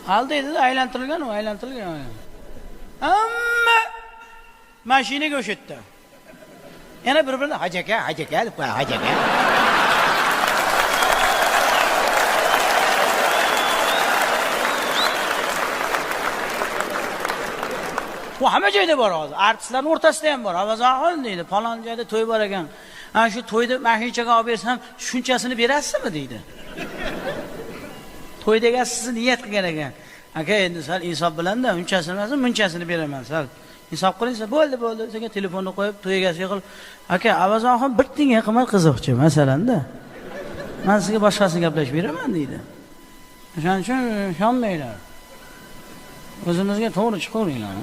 Aldaydi, aylantirilgan u, aylantirilgan. Hamma mashinaga o'sha yerda. Yana bir-birini hoji aka, hoji aka deb qo'yadi, hoji aka. Bu hamma joyda bor hozir. Artistlarning o'rtasida ham bor. Avazon deydi, falon joyda to'y bor ekan. Ana shu to'yda mashinachaga olib bersam, shunchasini berasizmi deydi. To'yda egasi sizni niyat qilgan ekan. Aka, endi sal insof bilan-da, unchasini emas, munchasini beraman sal. Insof qiling, bo'ldi, bo'ldi. Senga telefonni qo'yib, to'y egasiga qilib, aka, Avazonxon bir tinga qilmay qiziqchi, masalan-da. Men sizga boshqasini gaplashib beraman deydi. O'shaning uchun ishonmanglar. O'zimizga to'g'ri chiqaveringlar.